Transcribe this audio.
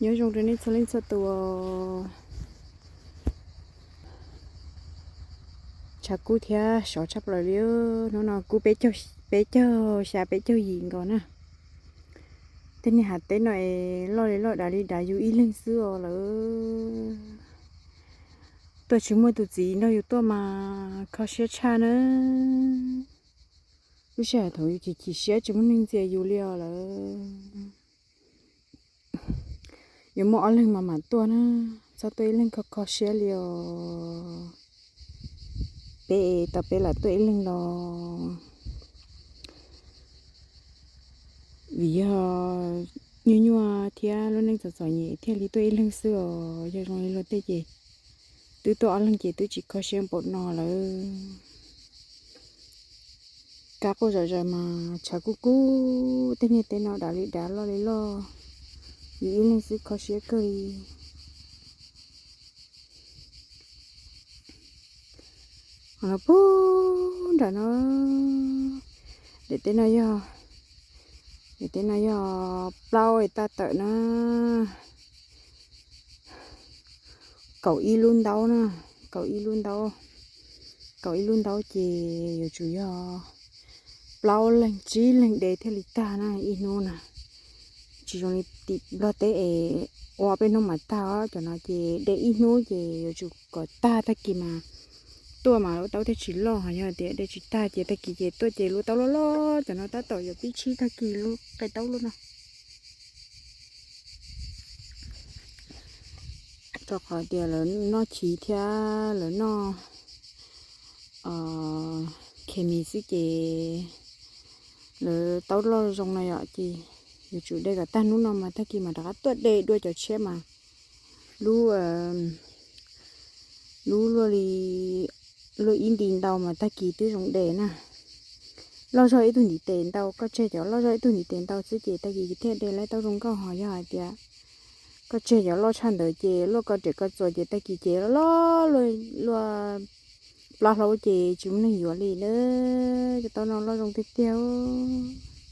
Nyob zoo rau nej txhua leej txhua tus. Tshav kub thiab sov tshaj plaws li. Hnub no kub peb caug xya peb caug yim nkaus na. Tej niag hav teb no es loj li loj dav li dav yus ib leeg xwb os lawm. Tuaj tsis muaj tus txiv nrog yus tuaj mas kho siab tshaj na. Lub sij hawm thaum yus chim chim siab tsis muaj neeg ntxias yus li os lawm. Yuav muaj ob leeg mas mam tuaj na, txhob tuaj ib leeg kho kho siab li os. Peb es tau peb lam tuaj ib leeg los vim yog nyuaj nyuaj thiab lub neej txom txom nyem thiaj li tuaj ib leeg xwb os. Yog zoo li luag tej ces twb tuaj ob leeg ces twb tsis kho siab npaum no lawm. Kab quaj zom zaws mas tshav kub kub, tej niag teb no dav li dav loj li loj, yus ib leeg xwb kho siab kawg li. Ho no puag nram no, daim teb no yog, daim teb no yog plaub es taj tawm na, kaum ib lub ntaub na, kaum ib lub ntaub, kaum ib lub ntaub ces yuav tsum yog plaub leeg tsib leeg de thiaj li tag na ib hnub na. Tsis zoo li tim Nplog teb es ua peb hnub mas tag os, cov no ces de ib hnub ces yuav tsum kom tag tag kis mas tuaj mas lub taub thiaj tsis loj. Yog tias de tsis tag ces tag kis ces tuaj ces lub taub loj loj, cov no tab tom yuav pib tshib tag kis lub qe taub loj no. Rau qhov tias lawv noj chiv thiab lawv noj khes mis xwb ces lawv taub loj zoo no yom, ces yuav tsum de kom tag hnub no mas tag kis mas rov qab tuaj de dua cov tshiab mas lub, lub luaj li, luaj ib nti ntau mas tag kis twb zoo de na. Loj zog ib tug ntiv tes ntau, koj tseg cov loj zog ib tug ntiv tes ntau xwb ces tag kis thiaj de laib taub zoo nkauj. Ho yog hais tias koj tseg cov loj tshaj ntawd ces luaj ko riam ko txuas ces tag kis ces loj loj, luaj plab hlaub ces tsis muaj neeg yuav li na. Cov taub no loj zoo tiag tiag.